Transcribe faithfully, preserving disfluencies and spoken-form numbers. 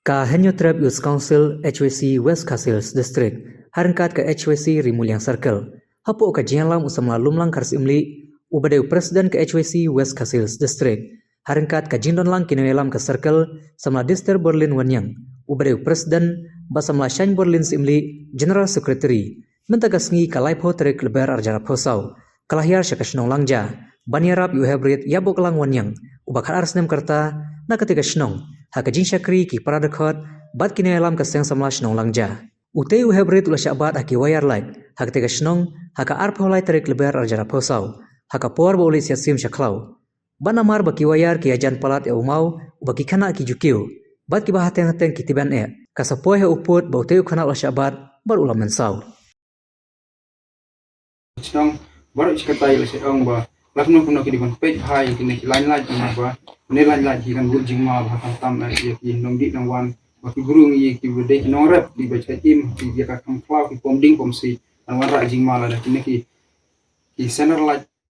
Ka Hynñiewtrep Youth Council H Y C West Khasi Hills District, ha ryngkat ka H Y C Ri Muliang Circle, hapoh ka jingïalam u samla Lumlang Kharsyiemlieh, uba dei u President ka H Y C West Khasi Hills District, ha ryngkat ka jingdonlang ki nongïalam ka Circle, samla Dester Berlin Wanniang, uba dei u President, bad samla Shaiñborlin Syiemlieh, General Secretary, mynta ka sngi ka laiphew tarik Lber arhajar arphew saw, ka la hiar sha ka shnong Langja, ban ïarap ïa u Heprit Ïaboklang Wanniang, uba khatar snem ka rta, na katei ka shnong, ha ka jingshakri ki para dkhot, bad ki nongïalam ka seng samla shnong Langja. Utei u Heprit u la shah bat ha ki wire light, ha katei ka shnong, ha ka arphew lai tarik Lber arhajar arphew saw, ha ka por ba u leit siat sim sha khlaw. Bad namar ba ki wire ki ïajan palat ïa u maw, uba ki khynnah ki ju kiew, bad kiba hateng hateng ki tip ban eh, ka sa poi ha u pud ba utei u khynnah u la shah bat, bad u la mynsaw. Shnong, baroh shi katta la shu ong ba, la kumno kumno ki dei ban peit bha ïa kine ki line light, namar ba, ne line light ki kan bud jingma bha khamtam ïa ki nongdih nongwan, ba ki briew ngi ki ba dei ki nongrep, ki ba shait im, ki ïa ka kham khlaw, ki pom ding pom siej, kan wanrah jingma lada kine ki, ki sender light,